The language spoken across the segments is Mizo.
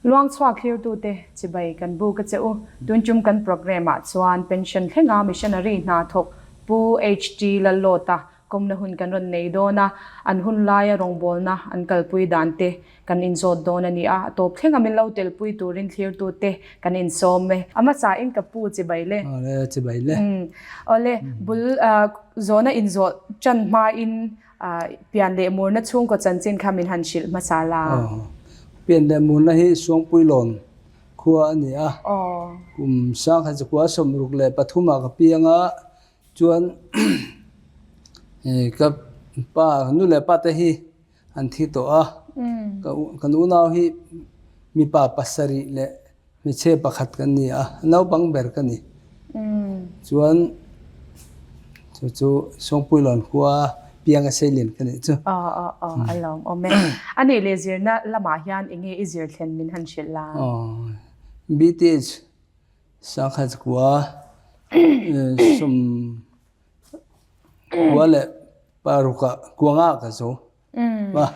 Luangchhuak thlirtute chibai kan buk a che u. Tuntum kan programme ah chuan pension thlenga missionary hna thawk Pu HT Lalawta kawmna hun kan rawn nei dawn a, an hun laia rawngbawlna an kalpui dan te kan inzawt dawn a ni a, a tawp thlenga min lo telpui turin thlirtute kan insawm e. A hmasain ka pu chibai le. Awle chibai le. Awle bul zawhna inzawh tan hmain pian leh murna chhungkaw chanchin kha min han hrilh hmasa la. Pian leh murna hi Suangpuilawn khua a ni a, kum sangkhat zakua 63 ah ka piang a, Chuan ka pa nu leh pa te hi an thi tawh a, kan unau hi mipa pasarih leh hmeichhe pakhat kan ni a, naupang ber ka ni. Chuan chu chu Sawngpuilawn khua pianga seilian ka nih chu. Aw aw aw a lawmawm e. A nih leh zirna lamah hian eng nge i zir thlen min han hrilh la? Aw BTH Sangkhat kua sum kua leh paruk ah kua nga ka zo a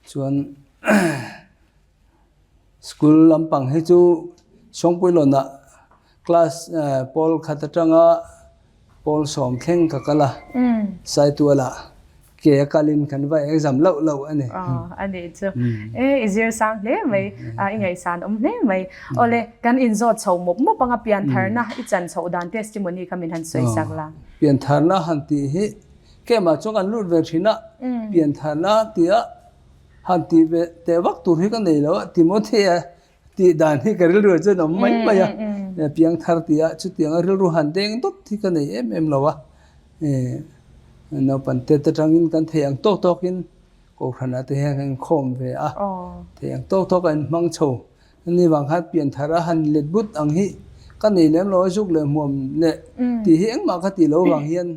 chuan school lampang hi chu Sawngpuilawn ah class pawl khat atanga Pawl sawm thleng ka kal a, Saitual ah ke a kalin kan va exam loh loh a ni. Aw, a nih chu. E, i zir sang hle mai, i ngaihsan awm hle mai. Awle, kan inzawt chho mawp mawp anga piantharna i chan chhoh dan testimony kha min han sawi sak la. Piantharna han tih hi keimah chuan kan lut ve thin a, piantharna tia han tih ve teh vak tur hi ka nei lo a, Timothea Tih dan hi ka rilru ah chuan a awm mai mai a, piangthar tih ah chutianga rilru han deng dawt hi ka nei em em lo a, naupang te atangin kan thei ang tawk tawkin kohhran ah te hian kan inkhawm ve a, thei ang tawk tawk a inhmang chho. Ani vang khan pianthar a han let but ang hi ka nei lem lo a, zuk leh hmuam leh tih hi engmah ka tih loh vang hian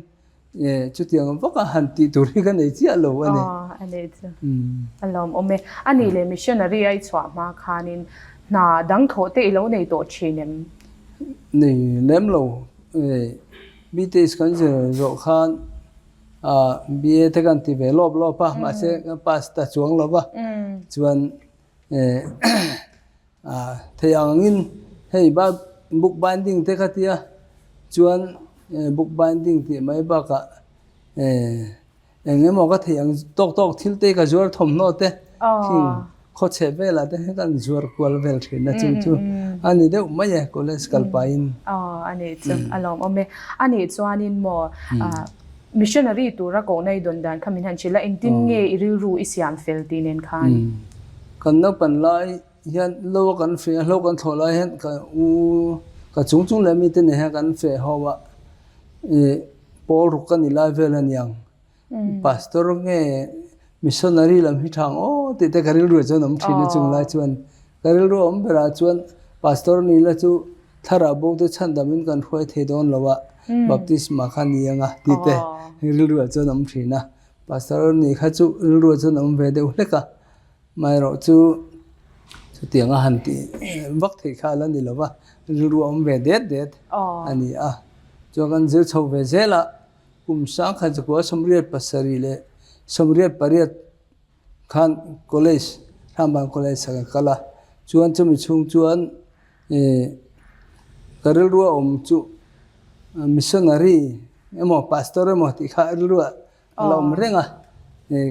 E, chutiang vak a han tih tur hi ka nei chiah lo a ni. Aw, a nei chu. A lawmawm e. A nih leh missionary a i chhuah hma khanin hna dang thawh te i lo nei tawh thin em? Nei lem lo. E, BTS kan zir zawh khan BA te kan ti ve lawp lawp a, mahse kan pass ta chuang lo va. Chuan e, Thei angin hei book binding te kha tia chuan book binding tih mai bakah eng emaw ka theih ang tawk tawk thil te ka zuar thawmhnaw te thing khawchhe velah te hian kan zuar kual vel thin a chu chu a ni deuh mai e college kal pahin. Aw a nih chu a lawmawm e. A nih chuanin maw Missionary tura kohna i dawn dan kha min han hrilh a, engtin nge i rilru i siam fel tih nen khan? Kan naupan lai hian lo a kan feh a, hlo kan thlawh lai hian ka u ka chung chung leh mite nen hian kan feh ho a, ih pawl ruk ka ni lai vel a niang. Pastor nge missionary lam hi tha ang aw tih te ka rilru ah chuan a awm thin a chung lai chuan ka rilru a awm berah chuan pastor ni la chu Thlarau bo te chhandamin kan hruai thei dawn lo a, baptisma kha ni anga tih te rilruah chuan a awm thin a. Pastor nih kha chu rilruah chuan a awm ve deuh hlek a, amaherawh chu chutianga han tih vak theih kha a la ni lo va, rilru a awm ve det det a ni a. Chuan kan zir chho ve zel a, kum sangkhat zakua 88 khan college Hramban college ah ka kal a chuan chumi chhung chuan ih ka rilru a awm chu missionary emaw pastor emaw tih kha rilru ah a la awm reng a ih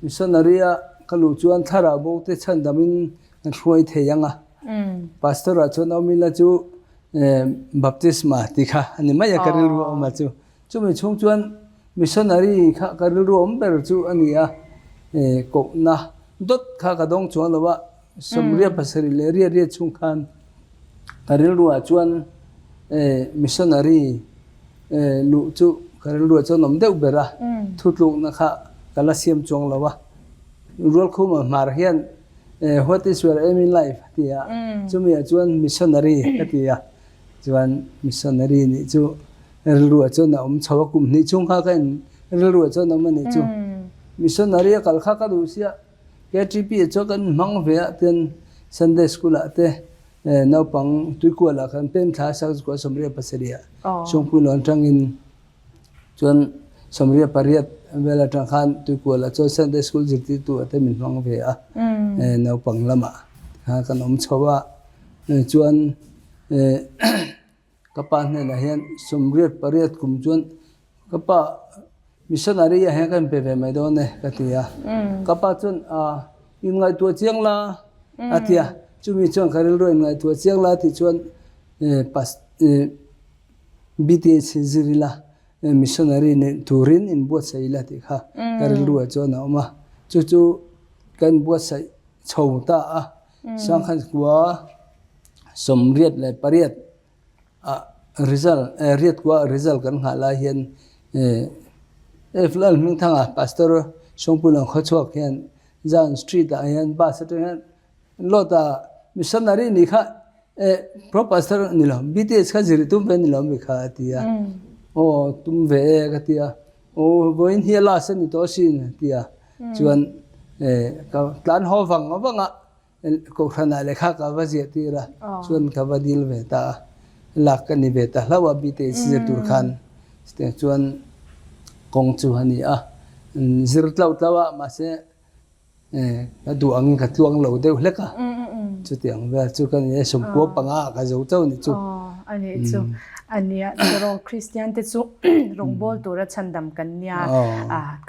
missionary a ka luh chuan thlarau bo te chhandam in ka hruai thei ang a pastor ah chuan awm ila chu ih baptisma tih kha a ni mai a ka rilru a awm a chu. Chumi chhung chuan missionary kha ka rilru awm ber chu a ni a, kohna dawt kha ka dawng chuang lo a, sawmriat pasarih leh riat riat chhung khan ka rilruah chuan missionary luh chu ka rilruah chuan awm deuh ber a, thutlukna kha ka la siam chuang lo a. Rualkhuma hmar hian What is your aim in life? a ti a, chumi ah chuan missionary ka ti a, chuan missionary nih chu Rilruah chuan a awm chho a, kum hnih chhung kha ka in rilruah chuan a awm a nih chu. Missionary a kal kha ka duh sia, KTP ah chuan kan inhmang ve a, tin Sunday school ah te naupang tuikual ah khan pem thla sak chu 77 ah Chhungpuilawn atangin chuan 78 vel atang khan tuikual ah chuan Sunday school zirtirtu ah te min hmang ve a naupang lamah. Tikhan kan awm chho a, chuan ka pa hnenah hian sawmriat pariat kum chuan ka pa missionary ah hian ka inpe ve mai dawn e ka ti a. Ka pa chuan inngaihtuah chiang la a ti a, chumi chuan ka rilru a inngaihtuah chiang la tih chuan BTH zir ila missionary nih turin inbuatsaih ila tih kha ka rilru ah chuan a awm a, chu chu ka inbuatsaih chho ta a, Sangkhat kua sawmriat leh pariat ah result eh riat kua result kan nghah lai hian eh F Lalhmingthanga Pastor Sawngpuilawng khawchhuak hian Zion Street ah hian bus atang hian Lawt a missionary nih kha eh pro pastor ni lo BTS kha zir tum ve ni lo mi kha a ti a aw tum ve e ka ti a aw vawiin hi a last a ni tawh asin a ti a chuan eh ka tlan haw vang vang a kohhran ah lehkha ka va ziah tir a chuan ka va dil ve ta a lak ka ni ve ta hlauh a BTS zir tur khan chutiang chuan kawng chu a ni a zir tlauh tlauh a mahse Ka duh angin ka tluang lo deuh hlek a, chutiang vel chu ka ni e, sawmkua panga ah ka zo chauh ni chu. Aw, a nih chu. A nia, tiraw Kristian te chu rawngbâwl tura chhandam kan nia,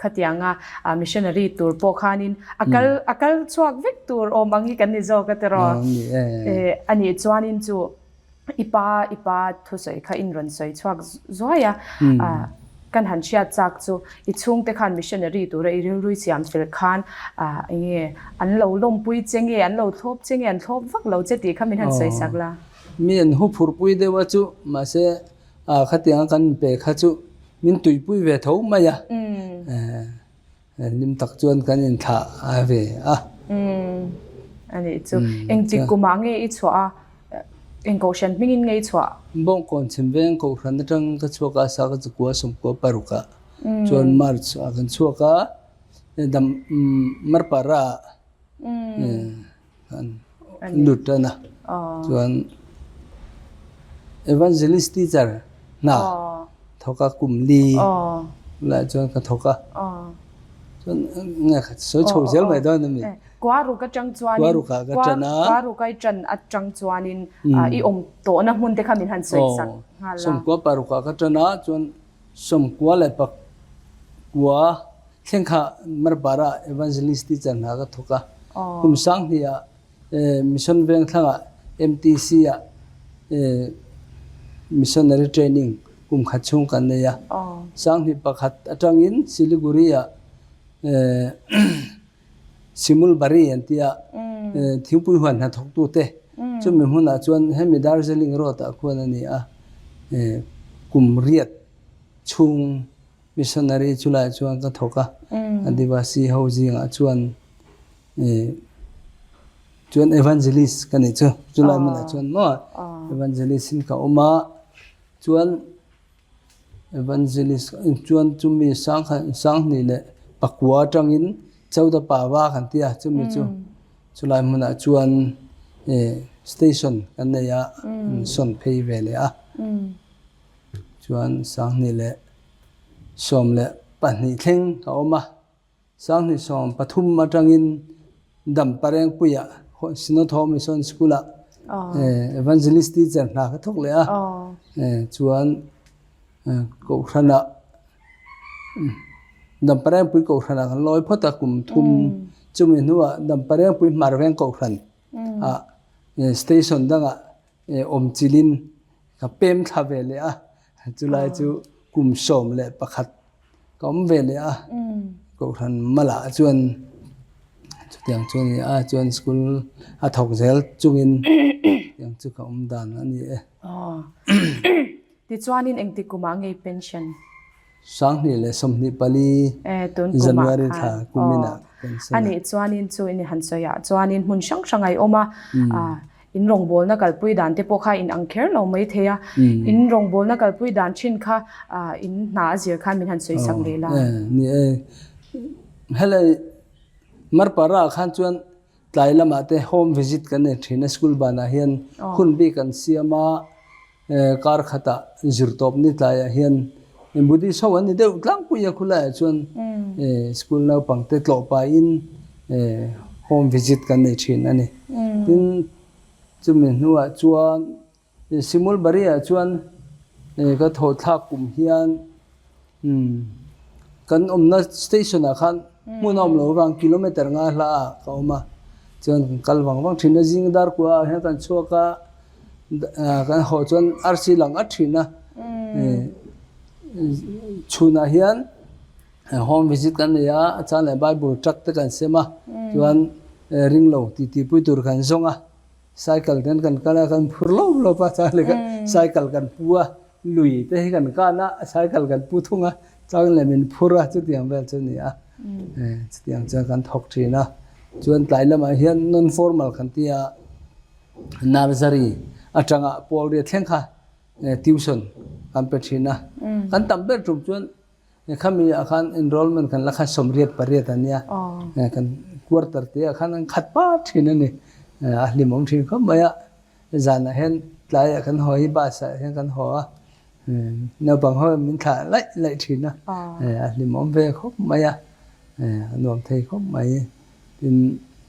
khatianga missionary tur pawh khanin a kal a kal chhuak vek tur awm ang hi kan ni zawk a tiraw. A nih chuanin chu I pa, i pa thusawi kha in rawn sawi chhuak zuai a, kan han hriat chak chu i chhungte khan missionary tura i rilrui siam fel khan enge an lo lawmpui che nge, an lo thlawp che nge, an thlawp vak lo che tih kha min han sawi sak la. Mi an hu phurpui deuh a chu, mahse khatianga kan inpe kha chu min tuipui ve tho mai a. Hlim tak chuan kan inthlah a ve a. Umm a nih chu. Engtik kumah nge i chhuah a? Eng kohhran hmingin nge i chhuah? Bawngkawn chhimveng kohhran atang ka chhuak a, Saka Chakua sawmkua paruk ah chuan March ah kan chhuak a, dam Marpara ah kan lut tan a. Chuan Evangelist teacher hna thawk a kum li lai chuan ka thawk a. Chuan nge kha sawi chho zel mai dawn a mi. Kua ruk atang chuanin Kua ruk ah ka tan a. Kua ruk a i tan atang chuanin i awm tawhna hmun te kha min han sawi sak nghal a. Sawmkua paruk ah ka tan a chuan sawmkua leh pakua Thleng kha Marpara Evangelist teacher hna ka thawk a. Kum sanghnih ah Mission Vengthlang ah MTC ah Missionary Training kum khat chhung kan nei a. Sanghnih pakhat atangin Siliguri ah Simulbari an ti a, thingpui huan hna thawk tute chumi hmunah chuan hemi Darjeeling Road ah khuan a ni a, kum riat chhung Missionary chu lai chuan ka thawk a, Adivasi ho zingah chuan chuan evangelist ka nih chu, chulai hmunah chuan maw evangelist in ka awm a, chuan evangelist chuan chumi sanghnih leh pakua atangin Chowda Pava kan ti a, chumi chu chulai hmunah chuan station kan nei a, an sawn phei ve leh a, chuan sanghnih leh 12 thleng a awm a, 2013 atangin Damparengpuiah Synod Home Mission School-ah Evangelist teacher hna ka thawk leh a, chuan Kohhranah Damparengpui Kohhranah kan lawi phawt a kum thum chumi hnuah Damparengpui Hmarveng Kohhran ah station dangah awm chilin ka pem thla ve leh a, chulai chu kum 11 ka awm ve leh a, Kohhran Malah chuan chutiang chu a ni a, chuan school a thawk zel chungin chutiang chu ka awm dan a ni e. Tichuanin engtik kumah ngei pension? 2024 January thla kuminah pension a. Anih chuanin chu in han sawi ah chuanin hmun hrang hrang a i awm a, in rawngbawlna kalpui dan te pawh kha in ang kher lo mai thei a, in rawngbawlna kalpui dan thin kha in hna a zir khan min han sawi sak leh la. Ni e, helai Marpara ah khan chuan tlai lamah te home visit kan nei thin a, school banah hian hun bik an siam a, Kar khatah zirtawp ni tlaiah hian Buddhist ho an ni deuh tlangpui a khulaiah chuan school naupangte tlawh pahin home visit kan nei thin a ni. Tin, chumi hnuah chuan Simulbari-ah chuan ka thawh thlak kum hian kan awmna station-ah khan hmun a awm loh avang kilometer nga hla ah ka awm a, chuan kan kal vang vang thin a, zing dar kua ah hian kan chhuak a, kan haw chuan arsi lang at thin a, chhunah hian home visit kan nei a, a chang leh bible tract te kan sem a, chuan ring lo titi pui tur kan zawng a. Cycle ten kan kal a, kan phur lawp lawp a, chang leh cycle kan pu a, lui te hi kan kan a, cycle kan pu thung a, chang leh min phur a, chutiang vel chu a ni a, chutiang chuan kan thawk thin a. Chuan tlai lamah hian non formal kan ti a, nursery atanga pawl riat thleng kha tuition kan pe thin a, kan tam ber tum chuan Khami ah khan enrollment kan la khan 88 a nia. Kan quarter te ah khan an khat pat thin a ni. A hlimawm thin khawp mai a. Zanah hian tlaiah kan haw hi bus ah hian kan haw a. Naupang ho min thlah laih laih thin a. A hlimawm ve khawp mai a. A nuam thei khawp mai. Tin,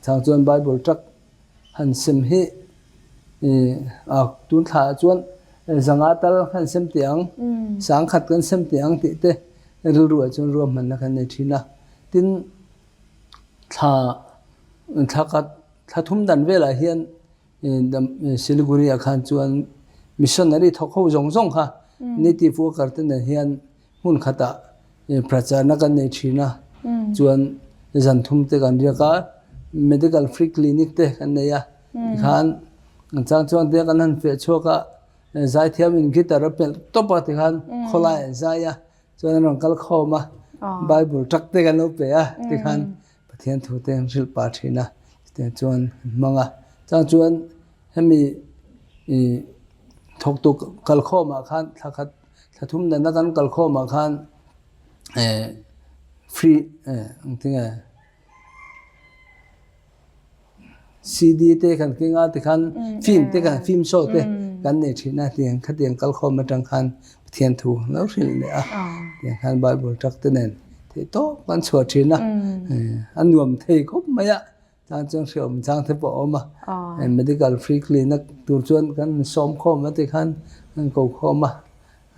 chang chuan Bible truck Han sem hi tun thla ah chuan zanga tal kan sem teh ang, sangkhat kan sem teh ang tih te rilru ah chuan ruahmanna kan nei thin a. Tin, thla thla khat thla thum dan velah hian Siliguri ah khan chuan missionary thawk ho zawng zawng kha native worker te nen hian hmun khatah pracharna kan nei thin a, chuan zan thum te kan riak a, medical free clinic te kan nei a, tikhan an chang chuan te kan han feh chhuak a, zaithiam in guitar a pelh tawp a tikhan khawlai an zai a, chuan an rawn kal khawm a, bible truck te kan lo pe a tikhan Pathian thu te an hrilh pah thin a, chutiang chuan an hmang a, chang chuan hemi ih thawktu kalkhawm ah khan thla khat Thla thum nana kan kal khawmah khan eh free eh engtinge CD te kan keng a tikhan film te kan film show te kan nei thin a tiang khatiang kal khawm atang khan Pathian thu lo hrilh leh a tiang khan Bible truck te nen theih tawp kan chhuah thin a a nuam thei khawp mai a. Tan chuan hreawm chang te pawh a awm a, medical free clinic tur chuan kan sawm khawm a tikhan kan ko khawm a,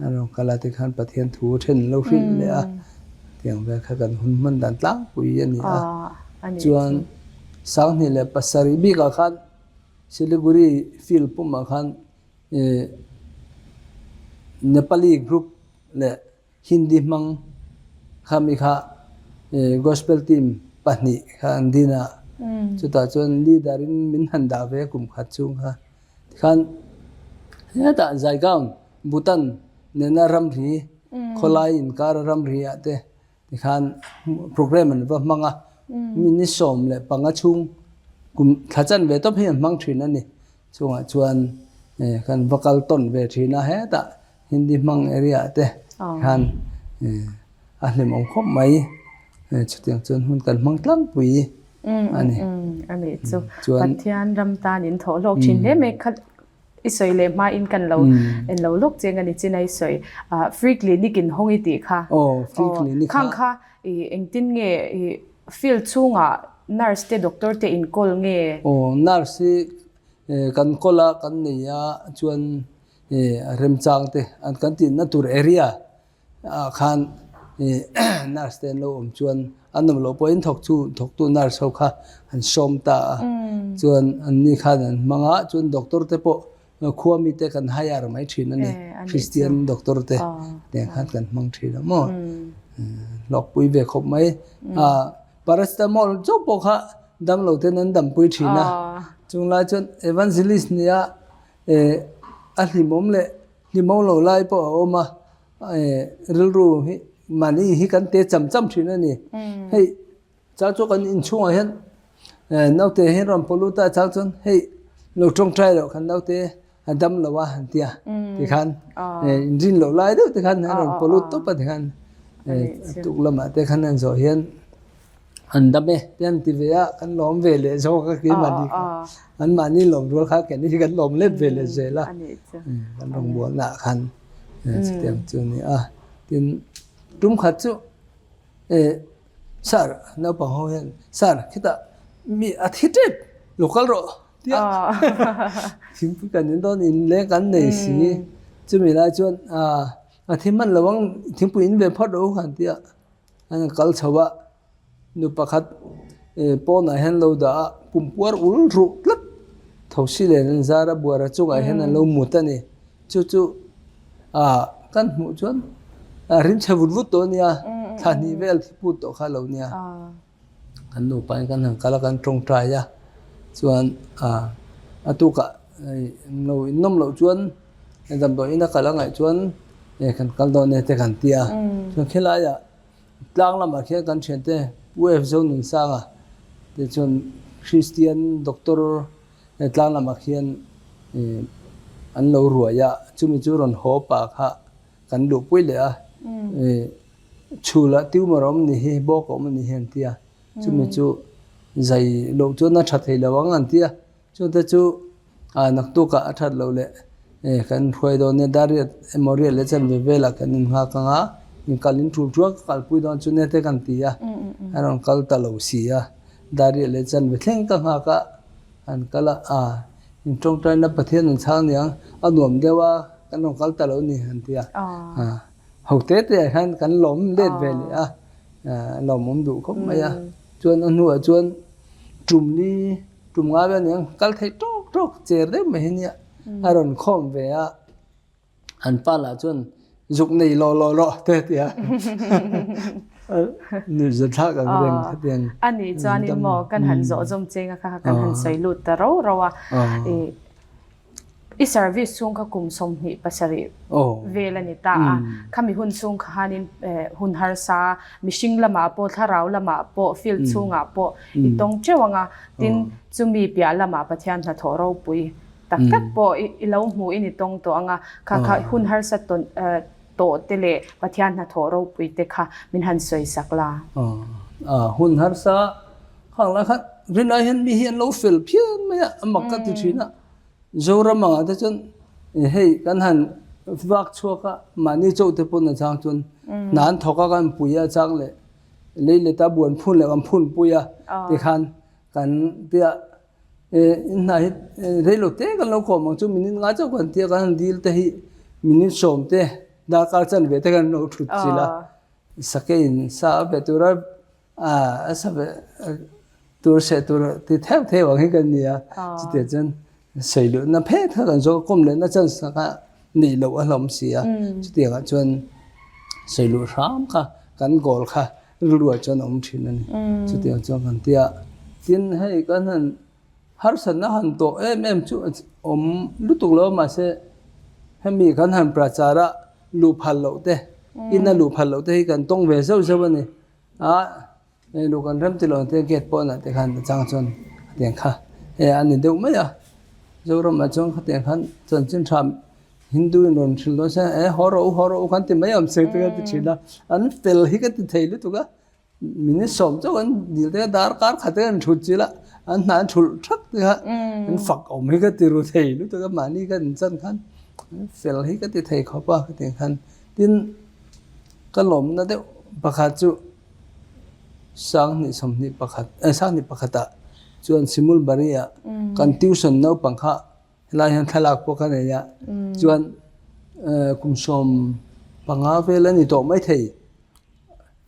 a rawn kal a tikhan Pathian thu then lo hrilh leh a, tiang vel kha kan hun hman dan tlangpui a ni a. Chuan 2007 bikah khan Siliguri field pumah khan Nepali group leh Hindi hmang khami kha gospel team pahnih kha an din a, chutah chuan leader in min han dah ve kum khat chung kha. Tikhan hetah Jaigaon, Bhutan nena ramri, khawlai inkar ramri ah te tikhan program an va hmang a, mi ni 15 chhung kum thla chan ve tawp hi an hmang thin a ni. Chungah chuan kan va kal tawn ve thin a hetah Hindi hmang area ah te hian a hlimawm khawp mai. Chutiang chuan hun kan hmang tlangpui a ni. A nih chu. Pathian ram tan in thawh hlawk thin hle mai kha i sawi leh hma in kan lo en lo lawk cheng a ni chin a i sawi. Free clinic in hawng i tih kha. Aw free clinic kha. Khang kha i engtin nge i field chhungah nurse te doctor te in kawl nge? Aw nurse hi kan kawl a kan nei a chuan remchang te an kan tihna tur area ah khan nurse te an lo awm chuan an awm loh pawhin thawk chu thawktu nurse ho kha an sawm ta a chuan an ni khan an hmang a chuan doctor te pawh khua mi te kan hire mai thin a ni Christian doctor te tiang khan kan hmang thin a maw hlawkpui ve khawp mai a paracetamol chauh pawh kha damlo ten an dampui thin a chunglai chuan evangelist nia A hlimawm leh hlimawm lo lai pawh a awm a, rilru hi mahni hi kan te cham cham thin a ni. Hei chang chu kan inchhungah hian naute hi rawn pawh lut a chang chuan hei lo tawngtai loh khan naute a dam lo a an ti a tikhan inrin loh lai deuh te khan a rawn pawh lut tawp a tikhan tuk lamah te khan an zawh hian An dam e te an ti ve a, kan lawm ve leh zawk a keimahni kha. Anmahni lawm rual kha keini hi kan lawm let ve leh zel a. Kan rawngbawlna ah khan chutiang chu a ni a. Tin, tum khat chu sir naupang ho hian sir khitah Mi a thi tep lo kal rawh tia thingpui kan in dawn in leng kan nei si. Chumi lai chuan a thi hman lo ang thingpui in ve phawt rawh u han tia an kal chho a. Nu pakhat pawnah hian lo dah a pum puar ul ruh tlat thosi len an zar a buara chungah hian an lo mut a ni. Chu chu ah kan hmuh chuan a rim chhe vut vut tawh a nia thla hnih vel thi put tawh kha a lo nia. Kan nupa in kan han kal a kan tawngtai a chuan ah a tukah lo in nawm loh chuan damdawi in a kal a ngaih chuan kan kal dawn e te kan ti a chuan khilaiah Tlang lamah khian kan thiante Pu F. Zonunsanga te chuan Kristian Doctor tlang lamah khian an lo ruai a, chumi chu rawn haw pah kha kan luhpui leh a, chhul ah tumor a awm ni hi, bawk a awm a ni hi an ti a, chumi chu zai loh chuan a tha thei lo ang an ti a. Chute chu naktukah a that loh leh kan hruai dawn nia, dar riat emaw riat leh chanve velah kan innghak ang a, inkal in tul ṭuak ka kalpui dawn chu nia te kan ti a, a rawn kal ta lo si a, dar riat leh chanve thleng ka nghak a, an kal a, in ṭawngṭaina Pathian an chhang niang, a nuam deuh a, kan rawn kal ta lo ni an ti a, ho te te ah hian kan lawm let ve leh a, a lawmawm duh khawp mai a, chuan a hnuah chuan ṭumli. Tum ngai ve aniang kal theih tawk tawk cher deuh mai hi nia a rawn khawm ve a an pa lah chuan zuk nei law law rawh te a ti a nuihza thlak ang reng khatiang A nih chuanin maw kan han zawh zawm cheng a kha kan han sawi lut ta ro ro a I service chhung kha kum 27 vel a ni ta a, khami hun chhung kha hanin hun harsa, mihring lamah pawh, thlarau lamah pawh, field chhungah pawh i tawng teuh ang a, tin chumi piah lamah Pathian hnathawh ropui tak tak pawh i lo hmuhin i tawng tawh ang a, kha kha hun harsa tawh te leh Pathian hnathawh ropui te kha min han sawi sak la. Hun harsa khang lai khan rinai hian mi hi an lo fel phian mai a, a mak ka ti thin a. Zoram angah te chuan hei kan han vak chhuak a, mahni chauh te pawn a chang chuan hna an thawk a kan pui a chang leh lei leta buan phun leh kan phun pui a tikhan kan tia in hna hi rei lo te kan lo kawm ang chu minute nga chauh kan tia kan han dil te hi minute sawm te darkar chanve te kan lo thut chilh a sakeiin sa a ve tura A sa ve tur seh tur ti theuh theuh ang hi kan ni a, chutiang chuan sawi luhna phet kha kan zawk a, kawm lehna chance kha neih loh a hlawm si a, chutiang ah chuan sawi luh hram kha kan goal kha rilruah chuan a awm thin a ni, chutiang chuan kan ti a, tin hei kan han harsatna han tawh em em chu awm lutuk lo a mahse hemi kan han prachar a luh phal loh te ina luh phal loh te hi kan tawng ve zeuh zeuh a ni. A hei lu kan rem ti lo te gate pawnah te khan chang chuan khatiang kha hei a ni deuh mai a Zoramah chuan khatiang khan chanchin tha Hindu in rawn hrilh dawn se e haw rawh u haw rawh u khan ti mai awm se te kha ti thin a an fel hi ka ti thei lutuk a minute sawm chauh an dil te kha darkar khat te an thut chilh a an hna an thulh thak te kha an fak awm hi ka ti ru thei lutuk a mahni ka inchan khan fel hi ka ti thei khawp a khatiang khan tin. Ka lawmna deuh pakhat chu 2021 eh 21 ah chuan Simulbari ah kan tuition naupang kha helai hian thlalak pawh ka nei a chuan kum 15 vel a ni tawh maithei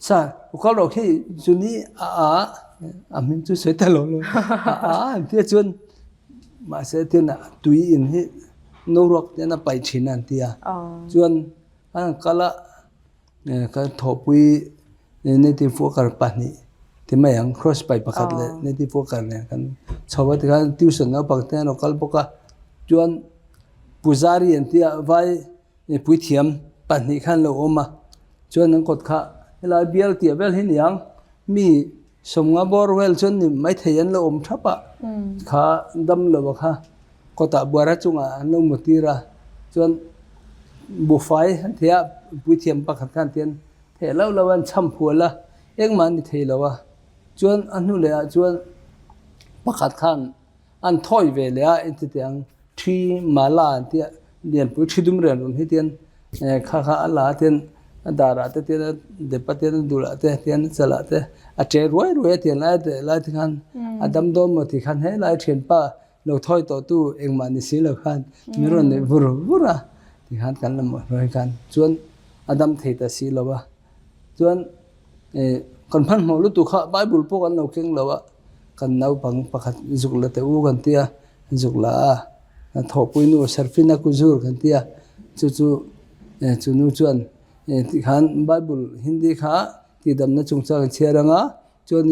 sa kal rawh khi chu ni a a a hming chu sawi ta lo lo a a an tia chuan mahse tin tui in hi no ruak te an a paih thin a an tia chuan. An kal a, kan thawhpui native worker pahnih ti mai ang cross pipe pakhat leh native worker nen kan chho a tikhan tuition naupang te an rawn kal bawk a chuan puzari an tia vai puithiam pahnih khan an lo awm a chuan an kawt kha helai bial tih vel hi niang mi sawmnga bawr vel chuan ni maithei an lo awm thap a kha damlo kha. Kawtah buara chungah an lo mu tir a, chuan buhfai an thei a, puithiam pakhat khan tian theh loh loh an cham phual a, engmah an ni thei lo a, chuan a hnu leh ah chuan pakhat khan an thawi ve leh a, engti teh ang thi mala an tia lianpui thi dum rian rawn hi tian kha kha a la a tian. A darah te tian a dep a tian a dulah te tian a chalah te a che ruai ruai a tian lai a teh lai te khan a dam dawn maw tih khan helai thianpa lo thawi tawh tu engmah ni si lo khan min rawn neih vur vur a tikhan kan la mawh hnuai khan chuan a dam thei ta si lo a chuan ih kan hmanhmawh lutuk kha bible pawh kan lo keng lo a kan naupang pakhat zuk la teh u kan tia zuk la a kan thawhpui nu serfina kuzur kan tia chu chu chu nu chuan tikhan bible hindi kha tihdamna chungchang an chhiar anga chuan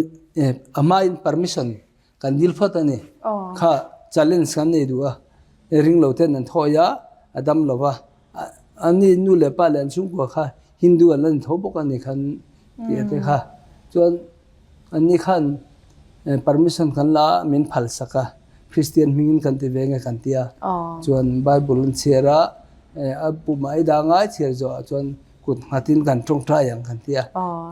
a hmain permission Kan dil phawt a ni. Kha challenge kan nei duh a, ring lo ten an thawi a, a dam lo va. Ani nu leh pa leh an chhungkua kha Hindu an la ni tho bawk a ni khan tih a te kha. Chuan anni khan permission kan la a, min phal sak a, Christian hmingin kan ti ve nge kan ti a. Chuan Bible an chhiar a, a pumah i dah ngai chhiar zawhah chuan kut nghatin kan tawngtai ang kan ti a.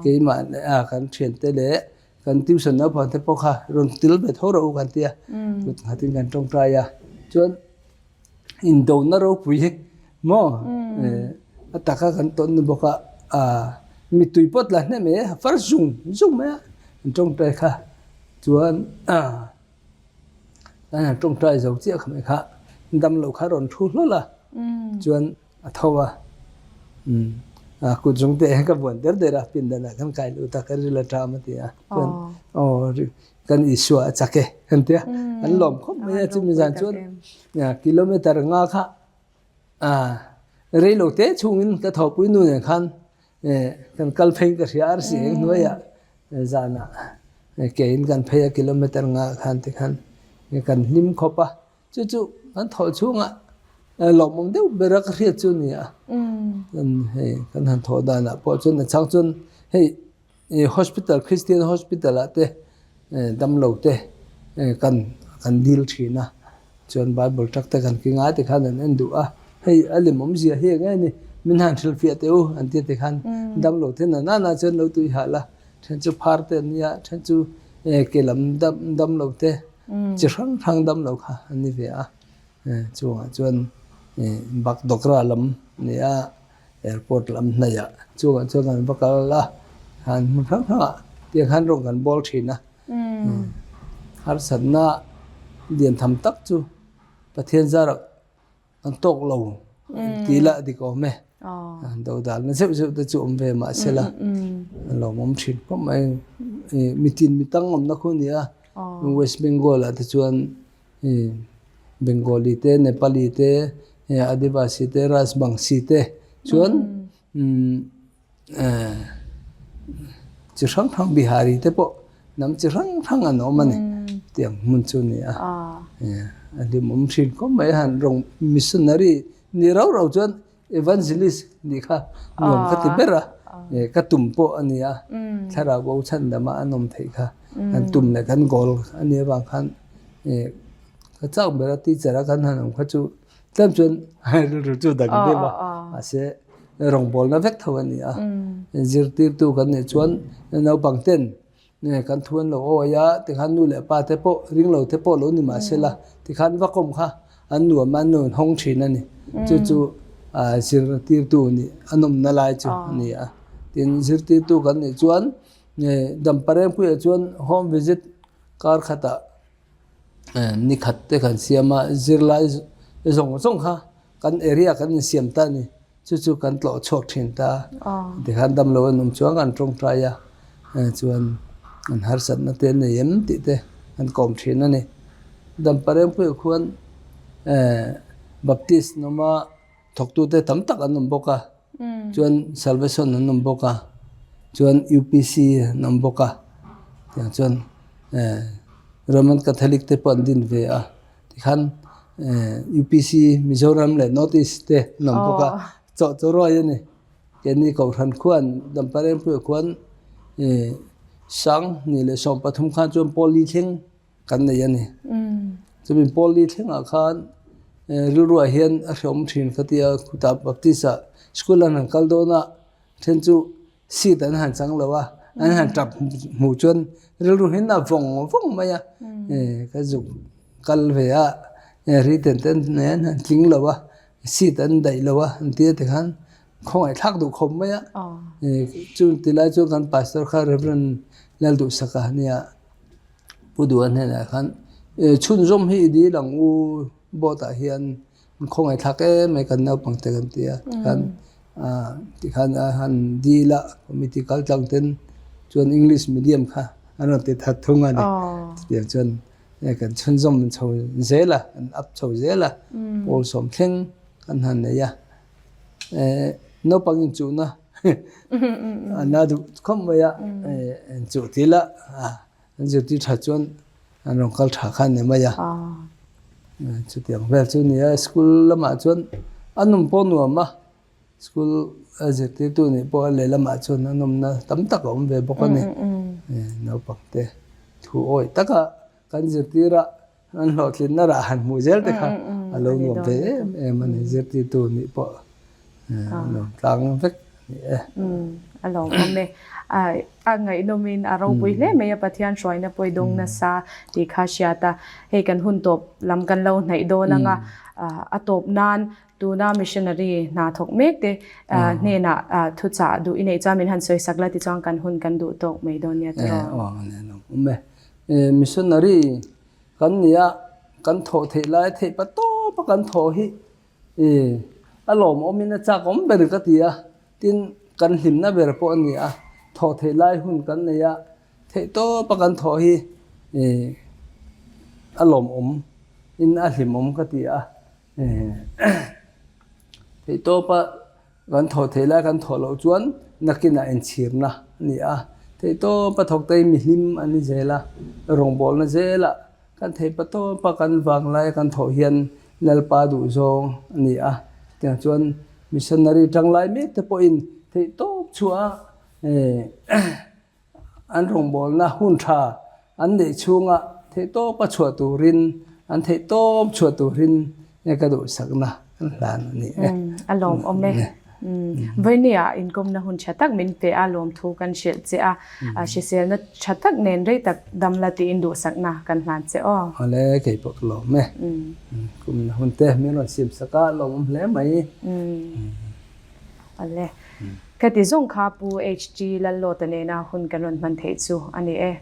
Keimah leh kan thiante leh Kan tuition naupang te pawh kha rawn til ve tho rawh u kan ti a, kut nghatin kan tawngtai a, chuan indona ropui hi maw a taka kan tawn ni bawk a, mittui pawh tla hnem e far zung zung mai a an tawngtai kha chuan kan han tawngtai zo chiah kha mai kha damlo kha rawn thu hlawl a chuan. A tho a, a kut zung te ka buan der der a, pindan ah khan kai lut a, ka ril a ṭam a ti a, chuan aw kan Isua a chak e an ti a, an lawm khawp mai a, chumi zan chuan kilometer nga kha rei lo te chhungin ka thawhpui nu nen khan kan kal phei ka hria a, arsi eng hnuaiah zanah kein kan phei a kilometer nga khan tikhan kan hlim khawp a. Chu chu kan thawh chhungah lawmawm deuh bera ka hriat chu a ni a. Hei kan han thawh danah pawh chuan a chang chuan hei hospital Christian hospital ah te damlo te kan kan dil thin a chuan bible tak te kan ki ngai te khan an en duh a hei a lem awmzia hi eng nge ni min han hrilhfiah teh u an tia tikhan damlo te na nana chuan lo tui hal a then chu phar te an nia then chu ke lam damlo te Chi hrang hrang dam lo kha an ni ve a, chungah chuan Bagdogra lam a ni a, airport lam hnaihah chungah chuan kan va kal a, han hmun hrang hrangah tiang khan rawng kan bawl thin a, harsatna lian tham tak chu Pathian zarah An tawk lo tih lah dik awm e. Do dalna zeuh zeuh te chu awm ve mahse la a lawmawm thin khawp mai. Mitin mi tang awmna khu a ni a, West Bengal ah te chuan Bengali te, Nepali te, Adivasi te, Rajbangshi te chuan Chi hrang hrang Bihari te pawh hnam chi hrang hrang an awm a ni tiang hmun chu a ni a a hlimawm thin khawp mai a han rawng missionary ni rau rau chuan evangelist nih kha nuam ka ti ber a ka tum pawh a ni a thlarau bo chhan dama an awm theih kha kan tum leh kan goal a nih avang khan ka chak ber a teacher a kan han awm kha chu Tlem chuan rilru chu dang deuh a, mahse rawngbawlna vek tho a ni a. Zirtirtu kan nih chuan naupang ten kan thu an lo awi a, tikhan nu leh pa te pawh ring lo te pawh lo ni mahse la tikhan va kawm kha an nuam a, an nuam hawng thin a ni. Chu chu zirtirtu nih a nawmna lai chu a ni a. Tin, zirtirtu kan nih chuan Damparengpuiah chuan home visit kar khatah Ni khat te kan siam a, zirlai zawng zawng kha kan area kan insiam ta a ni. Chu chu kan tlawh chhuak thin ta a. Tikhan damlo an awm chuang an tawngtai a, chuan an harsatna te an nei em tih te an kawm thin a ni. Damparengpuiah khuan Baptist an awm a. Thawktute tam tak an awm bawk a, chuan Salvation an awm bawk a, chuan UPC an awm bawk a, tiang chuan Roman Catholic te pawh an din ve a, tikhan UPC Mizoram leh North East te an awm bawk a, chawh chu ruai a ni. Keini Kohhran khuan Damparengpuia khuan 2013 khan chuan Pawli thleng kan nei a ni. Chumi pawl li thlengah khan rilruah hian a hreawm thin ka ti a, khutah Baptist ah school an han kal dawn a, then chu seat an han chang lo a, an han tap hmuh chuan rilru hian a vawng vawng mai a, ka zuk kal ve a, ri ten ten nen an tling lo a, seat an daih lo a an ti a tikhan. Khawngaihthlak duh khawp mai a. Chu tilai chuan kan pastor kha Reverend Lalduhsaka nia Pu Duha hnenah khan chhunzawm hi i dil ang u board ah hian khawngaihthlak em mai kan naupang te kan ti a tikhan tikhan a han dil a committee kal tlang ten chuan English medium kha an rawn ti that thung a ni chutiang chuan kan chhunzawm chho zel a kan up chho zel a pawl sawm thleng kan han nei a. Naupang inchuhna an la duh khawp mai a, inchuh thil a, an zirtir tha chuan an rawn kal tha kha a ni mai a. Chutiang vel chu a ni a, school lamah chuan a nawm pawh a nuam a, school a zirtirtu nih pawh a lehlamah chuan a nawmna tam tak a awm ve bawk a ni. Naupang te thu awih taka kan zirtir a. An hlawhtlinna rah han hmuh zel te kha a lo nuam thei em em a ni, zirtirtu nih pawh a nuam tlang vek a ni e. A lawmawm e. A ngaihnawmin a ropui hle mai a, Pathian hruaina pawh i dawng nasa tih kha hriat a. Hei kan hun tawp lam kan lo hnaih dawn ang a, a tawp nan tuna missionary hna thawk mek te hnenah thuchah duh i neih chuan min han sawi sak la tichuan kan hun kan duh tawk mai dawn nia tiraw. Aw a lawmawm e. Missionary Kan nia kan thawh theih lai theih pa tawp a kan thawh hi a lawmawmin a chak awm ber ka ti a, tin kan hlimna ber pawh a ni a, thawh theih lai hun kan nei a, theih tawp a kan thawh hi a lawmawm in a hlimawm ka ti a, theih tawp a. Kan thawh theih lai kan thawh loh chuan nakinah inchhirna a ni a, theihtawpa thawkte hi mihlim an ni zel a, rawngbawlna zelah kan theihpatawpa kan vanglai kan thawh hian Lalpa duhzawng a ni a, chutiang chuan missionary tanglai mek te pawhin theihtawp chhuah a An rawngbawlna hun tha an neih chhunga theihtawpa chhuah turin, an theihtawp chhuah turin ka duhsakna an hlan a ni e. A lawmawm e. Vawinia inkawmna hun tha tak min pe a, lawmthu kan hrilh che a, hriselna tha tak nen rei tak dam la tiin duhsakna kan hlan che aw. Awle, kei pawh ka lawm e. Kumna hun te min rawn siamsak a, lawmawm hle mai. Awle. Khati zawng kha Pu HT Lallawta nena hun kan rawn hman theih chu a ni e.